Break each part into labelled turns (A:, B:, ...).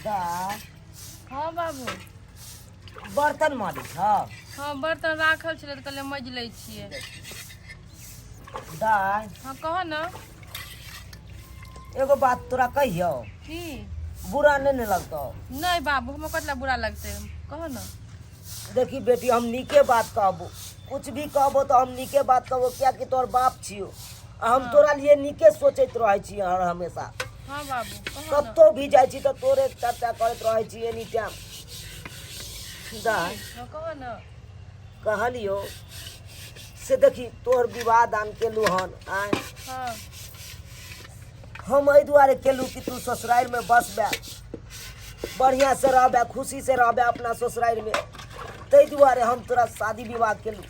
A: दा।
B: हाँ बाबू।
A: बर्तन माजै छ?
B: हाँ, बर्तन राखल छलै तऽ कहलियै माजि लै छियै।
A: दाय।
B: हाँ, कह ने।
A: एगो बात तोरा कहियौ?
B: की?
A: बुरा नहि ने लगतौ?
B: नहि बाबू, हमरा कतला बुरा लगतै, कह ने।
A: देखी बेटी, हम नीके बात कहबो, कुछ भी कहबो तऽ हम नीके बात कहबो, कियाकि तोहर बाप छियौ आ हम तोरा लिए नीके सोचैत रहै छी हर हमेशा।
B: हाँ बाबू, कह ने।
A: कतौ भी जाइ छी तऽ तोरे चर्चा करैत रहै छी एनी टाइम। दाय।
B: हाँ, कह ने।
A: कहलियौ से देखी, तोहर विवाह दान केलू हन आँय।
B: हाँ।
A: हम एहि दुआरे केलू कि तू ससुरारिमे बसबे, बढ़िआँ से रहबे, खुशी से रहबे अपना ससुरारिमे, ताहि दुआरे हम तोरा शादी विवाह केलू।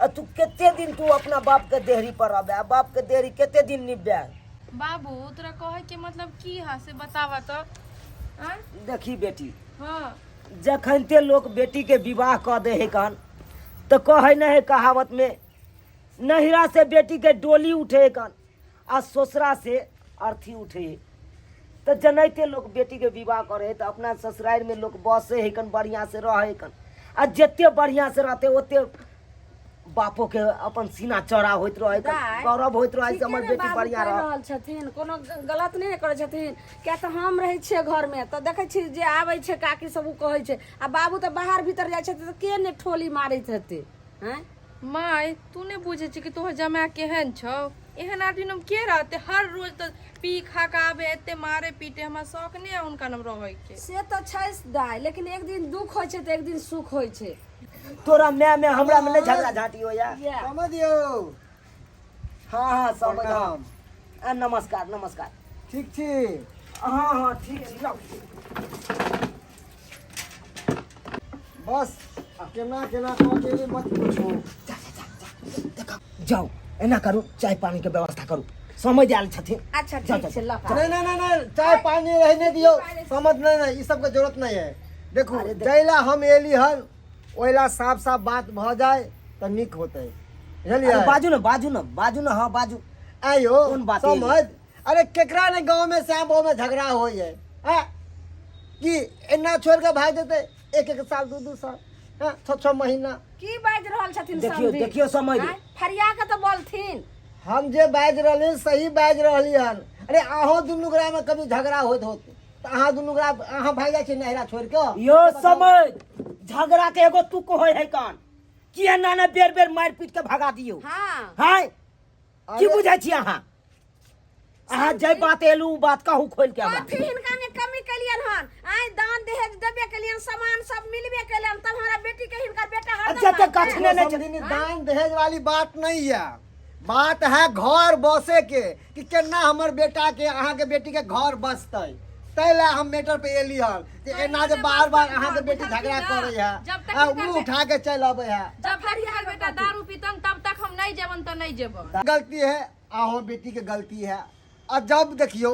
A: आ तू कते दिन तू अपना बापके देहरी पर रहबे आ बापके देहरी कते दिन निभबे?
B: बाबू, तोरा कहै के मतलब की है से बताबऽ तऽ आँय।
A: देखी बेटी।
B: हाँ।
A: जखनते लोक बेटीके विवाह कऽ दे है कन तऽ कहै नहि है कहावतमे, नहिरा से बेटीके डोली उठे है कन आ ससुरा से अर्थी उठे है। तऽ जनाइते लोक बेटीके विवाह करे है तऽ अपना ससुरारिमे लोक बसे है कन, बढ़िआँ से रहै है कन, आ जते बढ़िआँ से रहतै ओते बापोके अपन सीना चौड़ा होइत रहै कन,
C: दाइ,
A: गौरव होइत रहै से
C: ठीके
A: हमर
C: ने
A: बेटी
C: बाबू
A: बढ़िआँ
C: कहि
A: रह
C: रहल छथिन, कोनो गलत नहि ने करै छथिन। किया तऽ हम रहै छियै घरमे तऽ देखै छियै जे आबै छै काकी सब ओ कहै छै, आ बाबू तऽ बाहर भीतर जाइ छथिन तऽ के ने ठोली मारैत हेतै? आँय
B: माय, तू नहि बुझै छी कि तोहर जमाय केहन छौ। एहन आदमी हम के रहते? हर रोज तऽ पी खा के आबे, एते मारे पीटे, हमरा शौक नहि है हुनका नाम रहै के।
C: से तऽ छै दाइ, लेकिन एक दिन दुख होइ छै तऽ एक दिन सुख होइ छै।
A: तोरा माय में हमरा में नहीं झगड़ा झांटी होया।
D: समझियो।
A: हाँ हाँ, समझ।
D: प्रणाम।
A: आ, नमस्कार नमस्कार।
D: ठीक छी?
A: हाँ हाँ, ठीक छी। लाउ।
D: बस केना केना कऽ के एली, मत पूछू।
A: जाउ, एना करू, चाय पानी के व्यवस्था करू, समझ आयल छथिन।
C: अच्छा।
A: जाउ,
C: ठीक
A: जाउ।
C: छै, लऽ कऽ
D: नहीं नहीं नहीं नहीं, चाय पानी रहने दियो। समझ नहीं नहीं, ई सबके जरूरत नहीं है। देखू, जैला हम एली हन ओइला साफ साफ बात भऽ जाय तऽ नीक होतै, बुझलियै?
A: अरे बाजू ने, बाजू ने, बाजू ने, हाँ बाजू।
D: आयो।
A: कोन बात?
D: समझ, अरे केकरा ने गाँव में श्याम भाव में झगड़ा होइ है? आ? कि एना छोड़ के भाग जेतै एक एक साल, दू दू साल, हाँ, छः छः महीना।
C: की बाजि रहल छथिन
A: देखियौ,
C: समधी?
A: देखियौ समझ।
C: आँय, फरिया के तऽ बोलथिन।
D: हम जे बाजि रहली सही बाजि रहली हन। अरे अहों दुनू गोरा में कभी झगड़ा होइत होत तऽ अहाँ दुनू गोरा अहाँ भागि जाइ छी नहिरा छोड़ि कऽ।
A: यो समझ, झगड़ा के एगो तुक होय है कान किया नाना बेर बेर मारि पीट के भगा दियौ।
C: हाँ।
A: हाय की
D: अरे-
A: बुझै छी अहाँ? अहाँ जे बात एलू उ बात कहू खोल के हमरा।
C: कथी हिनका ने कमी केलियन हन? आइ दान दहेज देबे केलियन, सामान सब मिलबे केलियन, तब हमरा बेटी के हिनकर बेटा हरदम
A: जते
C: मारतै।
A: गछने नहि छै।
D: समधिनी, दान दहेज वाली बात नहीं है, बात है घर बसे के, कि केना हमर बेटा के अहाँ के बेटी के घर बसतै, ताहि लए हम मैटर पे एली हन जे एना जे बार बार अहाँ के बेटी झगड़ा करे है
B: जब तक
D: आ
B: हिनकर
D: मुंह उठा के चलि अबै है।
B: जब तक हिनकर बेटा दारू पीतन तब तक हम नहीं जेबन तऽ नहीं जेबन।
D: गलती है अहो बेटी के गलती है। आ जब देखियो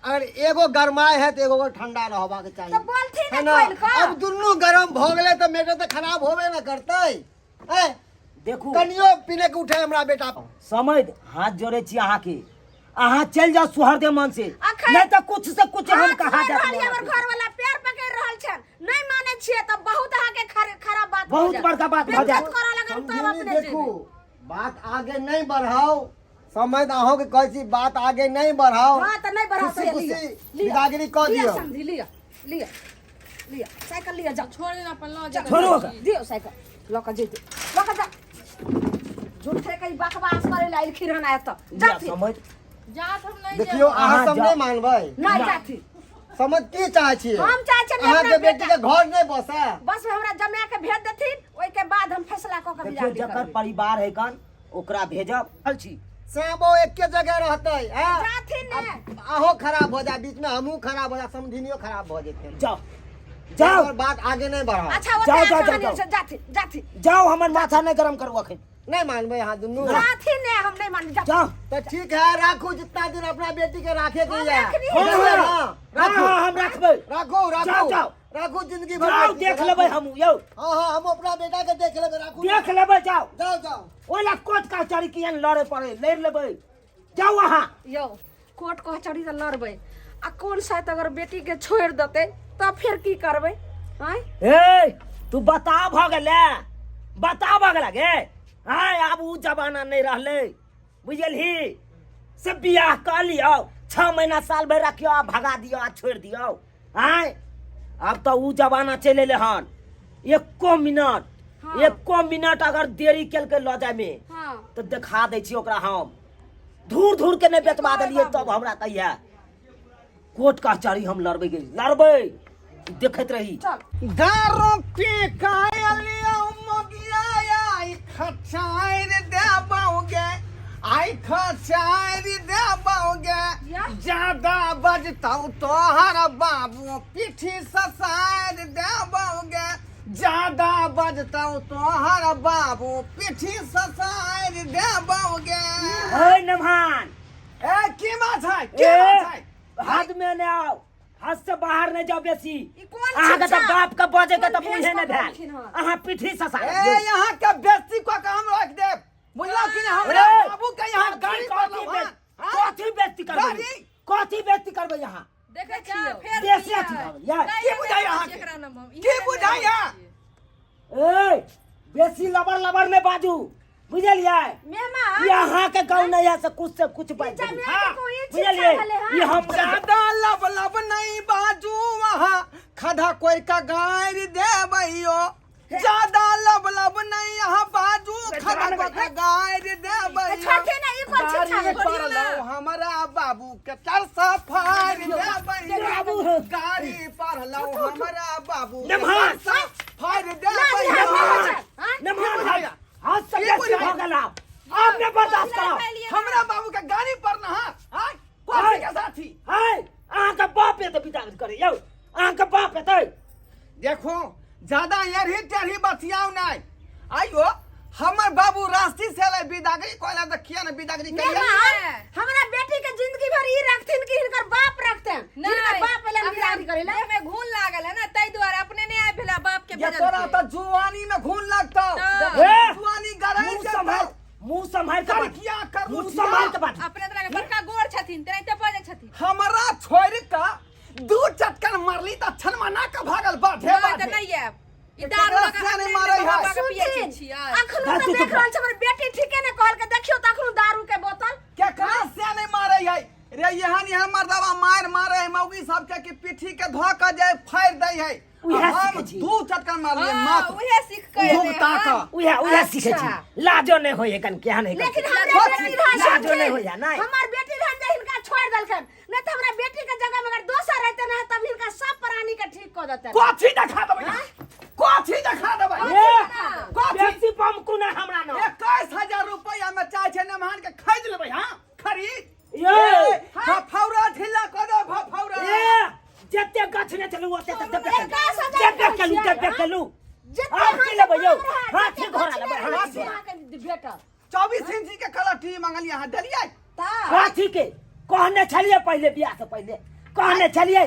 D: अगर एगो गरमाए है तो एगो के ठंडा रहबाक चाही।
C: तऽ बोलथिन
D: है
C: ने
D: ना?
C: खोलि कऽ।
D: अब दुनू गरम भऽ गेलै तऽ मैटर तऽ खराब होबे ने करतै। ऐ,
A: देखू,
D: कनियो पीने के उठे हमरा बेटा।
A: समझ, हाथ जोड़े छी अहाँके, अहाँ चलि जाउ सुहरदे मन से,
C: अखन-
A: नहीं तऽ कुछ से कुछ हम
C: हाथ
A: कहा
C: जोड़ि
A: जायत
C: रहल
A: मोन
C: हमर घर वाला पैर पकड़ि रहल छनि, नहीं मानै छियै तऽ बहुत अहाँके खराब बात भऽ
A: बहुत
C: जायत।
A: बड़का बात भऽ जायत।
C: बेइज्जत करऽ लगन तब
D: समझिनी,
C: अपने
D: देखू
C: जेबै।
D: बात आगे नहीं बढ़ाओ। समझ, अहों के कहै छी बात आगे नहीं बढ़ाओ।
C: हाँ, तऽ नहीं बढ़ाओ,
D: खुशी
C: तऽ
D: खुशी
C: लिअ, लिअ।
D: बिदागरी कऽ
C: लिअ
D: दियौ।
C: समधी, लिअ लिअ लिअ, साइकिल लिअ, जाउ।
B: छोड़ देना अपन लऽ जेतै।
A: छोड़ू ओकरा।
C: दियौ साइकिल, लऽ कऽ जैतै, लऽ कऽ जा। झूठे के ई बकवास करे ला एलखिन हन एतऽ।
A: लिअ,
C: जाथिन।
A: समझ।
B: जात हम नहीं
D: देखियौ
B: जेबै।
D: अहाँ
A: अहाँ
D: सब
A: जाउ।
D: नहीं मानबै।
C: नहीं जाथिन।
D: समझ की चाहै छियै?
C: हम चाहै छियै
D: अहाँ के
C: अपना
D: बेटी के घर नहीं बसै।
C: बस हमरा जमा के भेज देथिन, ओहि के बाद हम फैसला कऽ के
A: देखियौ,
C: बिदागरी
A: जकर
C: करबै।
A: परिवार है कन ओकरा भेजब छी।
D: श्यामो एके जगह रहतै, हैं?
C: जाथिन ने।
D: अहो खराब हो जाए बीच में, हमहूँ खराब हो जाए, समधिनियो खराब हो जेतै।
A: जाओ जाओ।
D: और बात आगे नहीं बढ़ाओ।
C: अच्छा, ओते
A: जाओ, जाओ,
C: कहानी
A: जाओ।
C: छै, जाथिन जाथिन।
A: जाओ, हमर माथा नहीं गरम करू अखन।
D: नहीं मानबै अहाँ दुनू।
C: जाथिन ने, हम नहीं मानबै, जाथिन।
A: जाओ।
D: तो ठीक है, राखू जितना दिन अपना बेटी के रखे के
C: हम
D: है।
C: रखनी
A: हाँ,
D: बुझलियै
A: हाँ।
D: ना?
A: हाँ,
D: राखू।
A: हाँ, हम रखबै।
D: राखू, राखू।
A: जाओ, जाओ।
D: राखू जिंदगी भर
A: जाओ,
D: बेटी के
A: देख
D: राखू।
A: लेबै हम यौ।
D: हाँ हाँ, हम अपना बेटा के देख लेबै, राखू।
A: देख लेबै, जाओ।
D: जाओ जाओ।
A: ओहि ला कोर्ट कचहरी किया लड़े पड़े, लड़ि लेबै, जाओ अहाँ।
C: यौ, कोर्ट कचहरी तऽ लड़बै। आ कोन शायद अगर बेटी के छोड़ि देतै तब फेर की करबै आँय
A: ए तू बता भऽ गेलै बता भऽ गेला गे आँय आब उ जमाना नहि रहलै बुझलही से बियाह कऽ लियौ 6 महीना साल भरि रखियौ आ भगा दियौ आ छोड़ि दियौ आँय आब तऽ उ जमाना चलि एलै हन एको मिनट
C: हाँ।
A: एको मिनट अगर देरी केलकै लऽ जायमे
C: हाँ
A: तऽ देखा दै छी ओकरा हम धूर धूर के नहि बेचबा देलियै तब हमरा कहिया कोर्ट कचहरी हम लड़बै गेली लड़बै देखैत रही
C: चल
D: दारू पी कायलियो मोगिया आई खचाइर देबौगे आई खचाइर देबौगे
C: या?
D: ज्यादा बजतौ तोहर बाबू पीठी ससारि देबौगे ज्यादा बजतौ तोहर बाबू पीठी ससारि देबौगे
A: ओए नमहान
D: ए की बात है की
A: ए,
D: बात है
A: हद में ने आओ हद से बाहर नहीं जाओ बेसी
C: ई कोन
A: अहाँ के
C: शिक्षा?
A: तऽ बाप के बजे के तऽ
C: कोन
A: मुँहे
C: भेष
A: नहि
C: पर
A: भेल
C: देलखिन हन?
A: अहाँ पीठी ससा
D: ए यहाँ के बेइज्जती कऽ के हम रख देब बुझलौ कि नहीं हमरा
A: ए,
D: बाबू के यहाँ गाड़ी
A: कथी
D: पर
A: कथी बेइज्जती करबै
D: गाड़ी?
A: कथी बेइज्जती करबै यहाँ
B: देखै छियै फेर
A: देशी
B: पियै।
A: अथी भऽ गेल, यार।
B: नहि,
D: की
B: नहि
D: बुझाइया
B: रहै
D: अहाँके?
B: छियै एकरा नाम हम।
D: की
B: इहे नहि
D: बुझाइया?
B: रहै छियै।
A: ए बेसी लबर लबर नहि बाजू बुझलियै
C: मेहमान
A: ई अहाँ के गाँव नहीं है से कुछ से कुछ बाजि
C: जमीन
A: देबै।
C: के
D: हाँ,
C: कोई शिक्षा
A: बुझलियै
C: भेलै हन?
A: ई हम
D: ज्यादा लब लब नहीं बाजू वहाँ खधा कोई का गारि देबैयो ज्यादा लब लब नहीं यहाँ बाजू खधा कोई का गारि देबैयो
C: छोड़थिन ना, ई कोन शिक्षा
D: गाड़ी
C: भेलै?
D: पर लो हमरा बाबू के चरसा फाड़ देबैयो
A: बाबू।
D: गाड़ी पर लो हमरा बाबू के
A: नमहर।
D: चरसा फाड़
C: लाज
D: देबैयो
C: लाज हाँ?
A: नमहर
D: की बुझाइया?
A: हाथ से
D: की
A: बेसी
D: बुझाइया?
A: भऽ गेल आब आब नहि बर्दाश्त करब
D: हमरा बाबू के गाड़ी पर ना हाँ कथी के साथी
A: हाय अहाँके बाप एतै विदा करे यौ अहाँके बाप एतै
D: देखो ज्यादा एरही टेढ़ी बतियाउ नहीं आइयो हमर बाबू रास्ती से अलै बिदागरी कोइला तऽ किया ने बिदागरी करिया
C: मेहमान हमरा बेटी के जिंदगी भर ई रखथिन कि हिनकर बाप रखतन हिनकर बाप एलन बिदागरी करेला
B: देह में घून लागल है ना ताहि दुआरे अपने नहीं आबि भेला बाप के
D: ये तोरा
B: भेजलकै।
D: तऽ जुआनी में घून लगतौ
B: तऽ।
A: ए!
D: जुआनी गरई
A: मुंह सम्हार मुंह सम्हार के बात
D: किया कर
A: मुंह सम्हार के बात
B: अपने तरह के बड़का गोर छथिन तेनाहिते बजै छथिन
D: हमरा छोड़ के दू चटकन मारली तऽ छनमना के भागल बाधे
B: नहि तऽ
D: बाधे
B: नहि आयब ई
D: तऽ
B: दारू
D: केकरा
B: लऽ कऽ
D: से नहि
B: अपने
D: मारै है?
B: बाबा के पियै
C: सुनथिन
B: छियै
C: अखनो
A: दारू
C: तऽ
A: तो
C: देख रहल छै हमर बेटी ठीके ने कहलकै देखियौ तऽ अखनो दारू के बोतल
D: केकरा से नहीं मारे है रे एहन एहन मर्दबा मार मारे है मौगी सबके कि पीठी के धो के जे फाड़ दै है
A: उएह
D: हम
A: सीखै छी।
D: दू चटकन मारलिए
B: हाँ,
D: मात्र
B: उहे सीख के एलै
D: भुगता
B: हन।
D: के
A: उएह उएह सीखै छी
C: अच्छा।
A: लाजो नहि होइए कन केहन है
C: लेकिन
B: लाजो
C: हमरा बेटी रहै
A: लाजो नहि होइए नहि
C: हमर बेटी रहन जे हिनका छोड़ देलखन नहीं तऽ हमरा बेटी के जगह में अगर दोसर रहते ना तब हिनका सब प्राणी के ठीक कऽ देते
D: कथी देखा देबै कथी देखा देबै
A: ए,
D: कथी
A: बेसी बम कोना हमरा न
D: 21,000 रुपया में चाहे छै नमहान के खरीद लेबै हाँ खरीद
A: ये
D: फफौरा ढीला कऽ दे फफौरा
A: ए जते गछ ने चलू ओते तक देबे
C: 21,000
A: देबे केलू देबे केलू
C: जते
A: आब की लेबै यौ
C: अहाँके
A: हाथी
C: जते
A: घोड़ा
C: गछ
A: लेबै
C: ने रहै
A: हाथी
C: से अहाँके भेटत
D: 24 इंची के कलर टीवी मंगलियै अहाँ देलियै
C: तऽ
A: कथी के कहने छलियै पहिले बियाह से पहिले कहने छलियै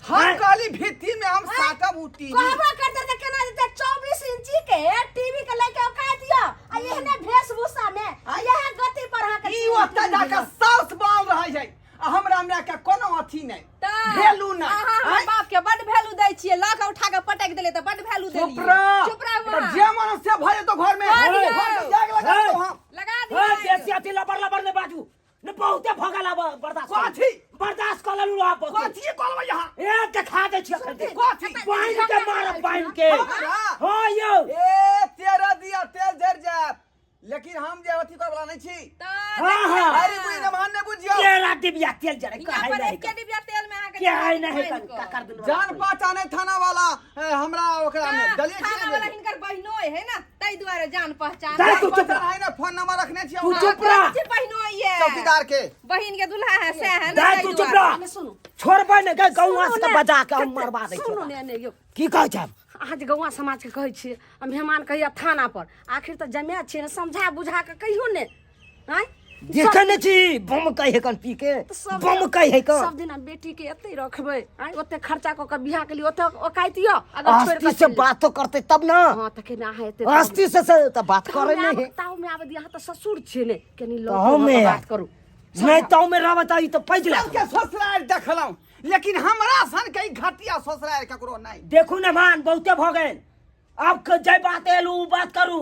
D: हम कहली भित्ति में हम साटब उ टीवी
C: कहबो करते तऽ केना देते 24 इंची के टीवी के लेके औका दियो आ एहने वेशभूषा में आ इएह गति पर अहाँके
D: ई ओतऽ जाके साउस बाल रहै छै आ हमरा हमरा के कोनो अथी नहि
B: तऽ
D: वैल्यू नहि
B: अहाँ हमर
D: आँय?
B: बाप के बड वैल्यू दै छियै लऽ के उठा के पटक देलियै तऽ बड वैल्यू
D: चुप
B: देलियै
D: रह
B: चुप रहू
D: तऽ
B: अहाँ।
D: जे मन से भऽ जेतौ घर में
B: कऽ दियौ।
D: घर में जाग लगा देतौ हम
B: लगा
A: ए,
B: दियौ
A: बेसी अथी लबर लबर नहि बाजू ने बहुते भऽ गेल आब बर्दाश्त कऽ
D: कथी?
A: बर्दाश्त कऽ लेलू आब बहुते।
D: कथी कहलबै यहाँ
A: ए देखा दै छी अखन
D: कथी?
A: बान्हि के मारब बान्हि के
D: हमरा?
A: हँ यौ
D: ए तेरह दिया तेल जरि जायत लेकिन हम जे अथी करवला नहीं छी
B: तऽ
A: हाँ, हाँ।
D: अरे बुझि न मान ने बुझियो
A: तेरा डिबिया तेल जरे
B: हियाँ
A: कहै
B: पर
A: नहीं
B: एके डिबिया तेल में अहाँके
A: के है नहीं
B: पानि कऽ।
A: ककर दुनू
D: जान पहचान है थाना वाला ए, हमरा ओकरा में
B: तऽ
D: दलिए की
B: थाना वाला
D: नहीं
B: हिनकर बहिनोय है ना ताहि दुआरे जान पहचान
A: दाइ तू चुप
D: पहचान है ना फोन नंबर रखने छियै
A: तू
D: हमरा।
A: चुप रह।
B: कथी बहिनोय है
D: चौकीदार के
B: बहिन के दूल्हा है से है ना
A: दाइ
B: ताहि
A: तू चुप
B: दुआरे।
A: रह
C: ने सुनू
A: छोड़बै ने गै गौआ
C: सुनू
A: से
C: ने,
A: बजा के हम मरवा दै
C: सुनू
A: छियै
C: ने ने यौ
A: की कहै छै
C: अहाँ जे गौआ समाजके कहै छियै आ मेहमान कहिया थाना पर आखिर तऽ जमाए छियै ने समझा बुझा कऽ कहियौ ने आँय
A: देखै ने छी बम कहै कन पी के
C: तऽ सब
A: बम कहै कन
C: सब दिन बेटी के एते रखबै आँय ओते खर्चा कऽ कऽ बियाह के लिए ओते औकाइत यऽ अगर छोड़ि
A: आस्ती
C: कऽ
A: से
C: चलि
A: बातो करते तब ना
C: हँ तऽ केना अहाँ एते
A: आस्ती से से तऽ बात करे नहीं है
C: ताऊ में आबै दिअ अहाँ तऽ ससुर छियै ने कनी
A: ताऊ
C: लऽ
A: में
C: बात करू
A: नहीं तो में रहबै तऽ ई तऽ पैज ला
E: सबके ससुराल देखलहुँ लेकिन हमरा सन के ई घटिया ससुराल ककरो नहि।
A: देखू ने मान, बहुते भऽ गेल। आब जे बात एलू उ बात करू।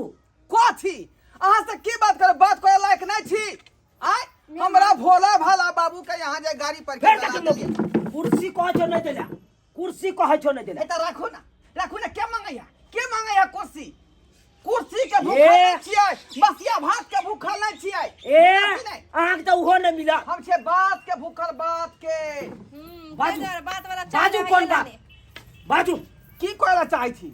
E: कथी अहाँ से की बात करब? बात करे लायक नहीं छी। आय हमरा भोला भाला बाबू के यहाँ जे गाड़ी पर
A: फेर देखी लोग कुर्सी कहै छौ नहीं देला, कुर्सी कहै छौ नहीं देला।
E: ए त राखू ना, राखू ना। के मांगैया, के मांगैया कुर्सी? कुर्सी के भूखल
A: ए।
E: नहीं छियै, बसिया भात के भूखल नहीं छियै।
A: ए
E: बुझलियै कि नहि?
A: अहाँके तऽ उहो नहीं मिला।
E: हम छियै बात के भूखल, बात के।
A: बाजू।
B: ताहि दुआरे बात वाला चाल
A: बाजू
B: अहाँ
A: कोन
B: केला
A: बात
B: नहि।
A: बाजू।
E: की कहै ला चाहै छी?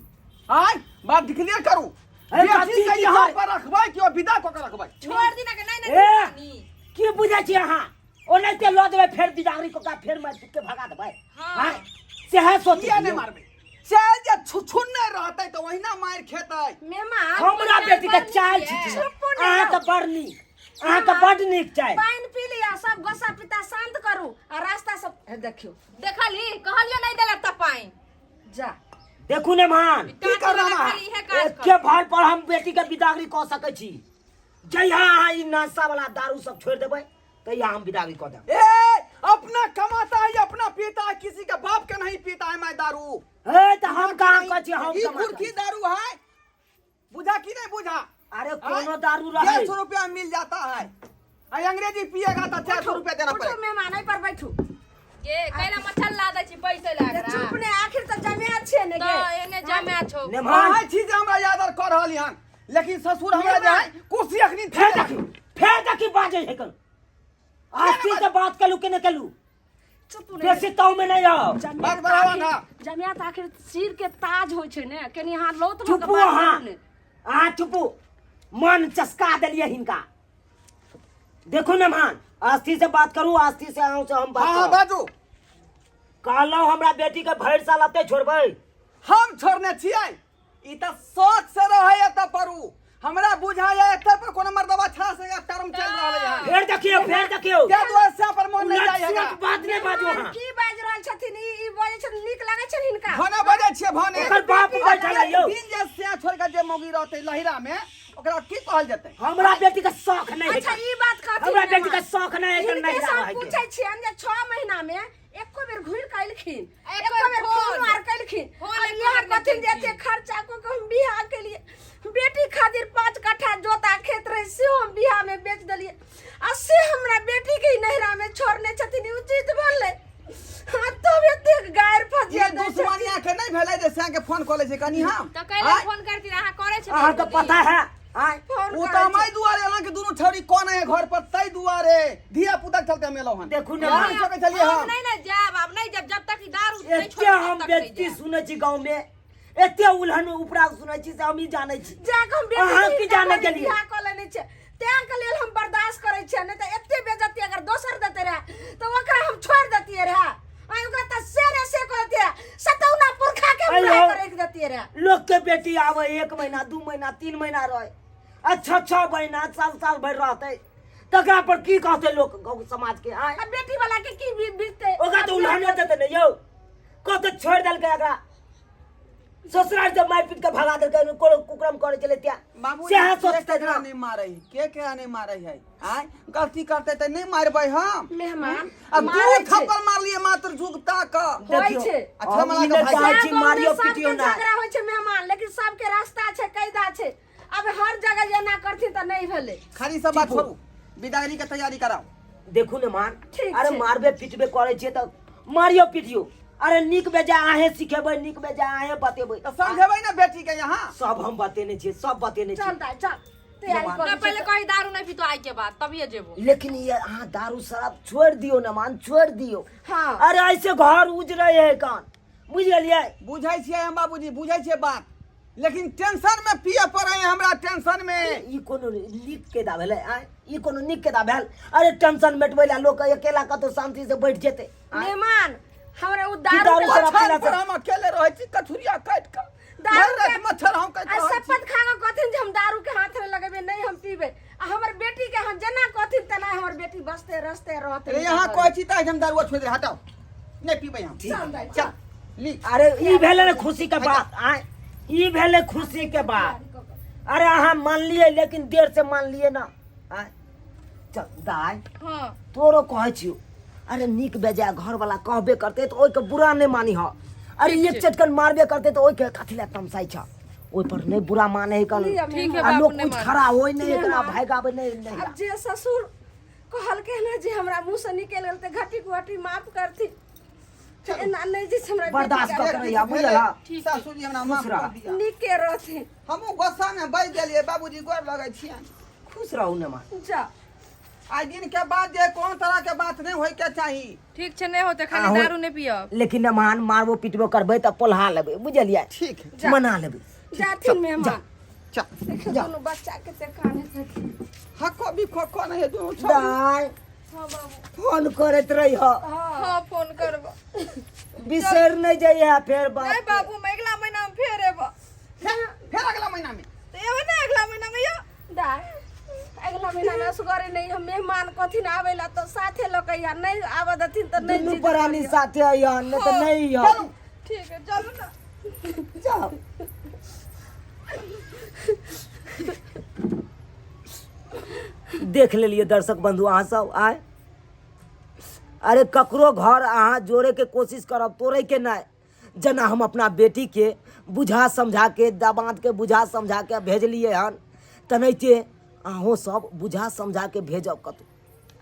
E: आय बात क्लियर करू।
A: अरे
E: बेटी
A: बात की
E: के
A: की
E: यहाँ
A: करै?
E: पर रखबै कि ओ विदा कऽ के रखबै?
B: छोड़ दिना के नहीं
A: ए।
B: नहीं नी।
A: की बुझै छी अहाँ? ओनाहिते लऽ देबै फेर बिदागरी कऽ के फेर मारि पीट के भगा देबै।
B: हाँ।
A: आँय, सएह सोचै
E: किया नहि
A: छियै।
E: मारबै? चाहे जे छुछुन नहि रहतै तऽ ओहिना मारि खेतै।
C: मेहमान
A: हमरा बेटी के चाल
B: बड़ नीक
A: छी।
C: चुप नहि
A: अहाँ
C: रहू।
A: तऽ बड़ नीक, अहाँ तऽ बड़ नीक चाय।
C: पानि पी लिअ, सब गोसा पिता शांत करू आ रास्ता सब हे देखियौ।
B: देखलही, कहलियो नहीं देलक तऽ पानि।
C: जा
A: देखू ने मान,
E: की करना
B: वाला
E: है?
B: खाली इहे काज
A: एके
B: कर।
A: भार पर हम बेटी के बिदागरी कऽ सकै छी। जहिया अहाँ ई नशा वाला दारू सब छोड़ि देबै तहिया हम बिदागरी कऽ देब।
E: ए अपना कमाता है अपना पीता है, किसी के बाप के नहीं पीता है मैं दारू।
A: हे तऽ हम कहाँ कहै छी हम
E: ई
A: कमाता
E: कुर्की
A: छी।
E: दारू है, बुझा कि नहीं बुझा?
A: अरे कोनो दारू रहे
E: 150 रुपया मिल जाता है। अरे अंग्रेजी पिएगा तो 400 रुपया देना
C: उठू
E: पड़ेगा।
C: मेहमान, एहि पर बैठू।
B: ये कैला मच्छर ला दै छी बैसै ला
C: जे
B: एकरा।
C: चुप ने, आखिर तऽ जमे छियै ने गे।
B: तऽ एने जमे छौ।
A: नेमान
E: कहै छी जे हमरा याद आर कऽ रहल हन, लेकिन ससुर हमरा जे है कुर्सी अखनी
A: फेर देखी, फेर देखी बाजै है कल। आस्ती से बात कलू के ने कलू,
C: चुप ने।
A: बेसी ताऊ में नहीं आओ।
C: जमिया
E: बात
C: तऽ
E: बढ़ावा
C: आखिर-
E: ना।
C: जमिया तऽ आखिर सिर के ताज होइ छै ने, कनि अहाँ लौत भऽ कऽ
A: चुपू
C: बात
A: अहाँ,
C: करू ने।
A: अहाँ चुपू। मन चस्का देलियै हिनका। देखू ने मान, आस्ती से बात करू, आस्ती से अहूँ से हम बात
E: हाँ हाँ
A: करब।
E: बाजू।
A: कहलहुँ हमरा बेटी के भरि साल एते छोड़बै?
E: हम छोड़ने छियै? ई तऽ शौक से रहै एतऽ पर। उ हमरा बुझाइया एतऽ पर कोनो मर्दबा छा से टर्म चल रहलै हन।
A: फेर देखियौ, फेर देखियौ।
E: ताहि दुआरे से पर मोन नहि
A: उलट
E: जाइ है।
A: सुलट बात नहि बाजू
C: मेहमान
A: अहाँ।
C: की बाजि रहल छथिन? ई ई बजै छथिन, नीक लागै छनि हिनका?
E: भने बजै छियै भने।
A: ओकर बाप बैठल है यौ।
E: दिन जे से छोड़ के जे मौगी रहतै लहिरा में, ओकरा की कहल जेतै?
A: हमरा बेटी के शौक नहीं है।
C: अच्छा ई बात कहथिन
A: हमरा बेटी के
C: मेहमान।
A: शौक नहीं है
C: हिनके
A: नहीं
C: से हम
A: रहै के।
C: पूछै छियनि जे 6 महीना में एको बेर घुरि कऽ एलखिन,
B: एको
C: एको बेर
B: फोन।
C: फोन आर केलखिन?
B: फोन
C: आब
B: एको
C: इएह
B: बेर नहि
C: कहथिन जे
B: केलखिन।
C: एते खर्चा कऽ कऽ हम बियाह केलियै, बेटी खातिर 5 कट्ठा जोता खेत रहे सेहो हम बियाह में बेच देलियै, आ से हमरा बेटी के ही नैहरा में छोड़ने छथिन, ई उचित भेलै? हाँ तब एतेक गारि
E: ये
C: फजिया दै छथिन।
E: दुश्मनिया के नहीं भेलै जे सैं के फोन कऽ लै छै कनी हम।
B: तऽ कैला
E: आँय?
B: फोन करती? अहाँ करै छै
A: अहाँके पता है? आँय
C: फोन
E: ओ
C: करै
E: तऽ
C: छै।
E: हम एहि दुआरे एलहुँ कि दुनू छौड़ी कोन है घर पर, ताहि दुआरे धिया पुता के चलते हम एलहुँ हन।
A: देखू ने
E: हम
A: माँ।
E: सकै छलियै
B: हम
E: हम।
B: नहीं ने जायब, आब नहीं जायब जब तक ई दारू नहीं
A: एते
B: छोड़ब
A: हम
B: तब तक नहीं
A: बेइज्जती
B: जायब।
A: सुनै छी गाँव में, एते उलहन उपरा सुनै छी से हम ई जानै छी।
C: जाके हम बेटी
A: अहाँ
C: के
A: की
C: हिनका
A: जाने
C: घरे
A: गेलियै?
C: बियाह कऽ लेने छियै तें के लेल हम बर्दाश्त करै छियै, नहि तऽ एते बेइज्जती अगर दोसर देते रहे तऽ ओकरा हम छोड़ि देतियै रहे। आइ ओकरा तऽ से रे से कऽ देतियै रहे, सतौना पुरखा के हम
A: अइयो।
C: रहे कऽ राखि देतियै रहे।
A: लोक के बेटी आवे 1 महीना 2 महीना 3 महीना रहे, अच्छा 6 महीना साल साल भरि रहतै, तकरा पर की कहतै लोक गाँव समाज के? आँय
C: आ बेटी वाला के की बीततै?
A: ओकरा तऽ उलहने देतै ने यौ, कहतै छोड़ि देलकै एकरा ससुराल जब मारि पीट के भगा देलकै, कोनो कुकरम करै छलै त्या
E: बाबू
A: सएह
E: के
A: सोचतै
E: केकरा
A: ना।
E: नहीं मारै है, के केकरा नहीं मारै है? आँय गलती करते तऽ नहीं मारबै हम।
C: मेहमान
E: आ दू
C: मारै छै।
E: थप्पड़ मारलियै मात्र जुगता कऽ।
C: होइ
A: देखियौ,
C: छै।
E: अच्छा,
A: हम
E: हमरा
A: ई
E: के
A: नहि
E: भाई
A: चाहै छी
C: सएह गाँवमे
A: मारियो
C: सबके
A: पीटियो ना।
C: झगड़ा होइ छै मेहमान, लेकिन सबके रास्ता छै, कायदा छै। अब हर जगह एना करथिन तऽ नहि भेलै।
E: खाली सब बात छोड़ू, बिदागरी के तैयारी कराउ।
A: देखू ने मान,
C: ठीक
A: अरे
C: छै।
A: मारबे पीटबे करै छियै तऽ मारियो पीटियो, अरे नीक बेजाय अहें सिखेबै, नीक बेजाय अहें बतेबै।
E: तऽ समझेबै ने बेटी के यहाँ?
A: सब हम बतेने छियै, सब बतेने
C: चल
A: छियै।
C: दाइ चल, तैयारी
E: मेहमान।
C: करू।
B: नहि पहिले कही दारू नहीं पीतो आइ के बाद तभिए जेबो।
A: लेकिन ये अहाँ दारू शराब छोड़ि दियौ ने मान, छोड़ि दियौ।
C: हाँ।
A: अरे ऐसे घर उजरै है कान, बुझि गेलियै?
E: बुझै छियै हम बाबूजी, बुझै छियै बात, लेकिन टेंशन में पिए पड़े है हमरा, टेंशन में।
A: ई कोनो नीक केदा भेलै? आँय ई कोनो नीक केदा भेल? अरे टेंशन मेटबै ला लोक अकेला कतौ शांति से बैठ जेतै। आँय?
C: मेहमान हमरा ओ
A: की
C: दारू
A: दारू
C: के
A: शराब
E: मच्छर
A: पीला
E: पर
A: से?
E: हम अकेले रहै छी, कछुरिया काटि कऽ
C: दारू
E: भरि राति
C: के-
E: मच्छर हम काटि
C: आ
E: रहै छी।
C: शपथ खा कऽ कहथिन जे हम दारू के हाथ नहि लगेबै, नहि हम पीबै, आ हमर बेटी के हम जेना कहथिन तेना हमर बेटी बसते रसते रहते।
E: रे यहाँ कहै छी तऽ हम दारुआ छोड़ि दे, हटाउ, नहीं पीबै हम।
C: चल दाइ,
E: चल ली।
A: अरे ई भेलै ने खुशी के बात। आँय ई भेलै खुशी के बात। अरे अहाँ मानलियै लेकिन देर से मानलियै ना। आँय चल दाय।
B: हाँ।
A: तोरो कहै छियौ, अरे नीक बेजाय घरवाला कहबे करते तऽ ओहिके बुरा नहि मानी ह। अरे एक चटकन मारबे करते तऽ ओहिके कथी लए तमसाइ छ? ओहि पर नहि बुरा माने है कन।
C: लिअ।
B: ठीक है।
A: आ
B: बाबू
A: लोक
B: नहि
A: उठि
B: माने।
A: खड़ा होइ नहि एकरा भागि आबै नहि नहि।
C: आब जे ससुर कहलकै ने जे हमरा मुँह से निकलि गेल तऽ घटी घटी माफ करथिन, एना नहि जे छै हमरा बेटी
A: बर्दाश्त
C: के
A: कऽ के रहिया, बुझल ह?
E: सासू जी, हमरा माफ
A: खुश रह।
E: कर दिया।
C: नीके रहथिन।
E: हमहूँ गुस्सा में बजि गेलियै बाबूजी, गोर लगै छियनि।
A: खुश रहू ने माँ।
C: जा।
E: आइ दिन के बाद जे कोनो तरह के बात नहि होय के चाही।
B: ठीक छै, नहि होते, खाली दारू नहि पियब।
A: लेकिन मेहमान मारबो पिटबो करबै तऽ पोल्हा लेबै, बुझलियै?
E: ठीक है।
A: मना लेबै।
C: जाथिन मेहमान।
E: चल।
C: देखियौ दुनू बच्चा कते कानै छथिन।
E: हक्को भी खोखो नहीं है दुनू छौड़ी।
A: दाय।
B: हाँ बाबू।
A: फोन करैत रही ह।
B: हाँ, फोन करब।
A: बिसरि नहि जइहे फेर बात।
B: नहीं बाबू, हम अगला महीना में फेर एबो।
E: फेर फेर अगला महीना में?
B: तऽ एबै ने अगला महीना में यौ?
C: दाय, अगिला महीना में असगरे नहीं हम, मेहमान कथिन आबै ला तऽ साथे लऽ के अइहा, नहि आबऽ देथिन तऽ नहि
A: दुनू
C: जिद
A: प्राणी
C: करियौ।
A: साथे अइहन, नहि तऽ नहि अइहन।
B: ठीक है, चलू ने।
A: जाओ। देख लेलिए दर्शक बंधु अहाँ सब आय। अरे ककरो घर अहाँ जोड़े के कोशिश करब, तोड़े के नहीं। जेना हम अपना बेटी के बुझा समझा के, दमाद के बुझा समझा के भेजलिए हन, तेनाहिते अहूँ सब बुझा समझा के भेजब कतहु।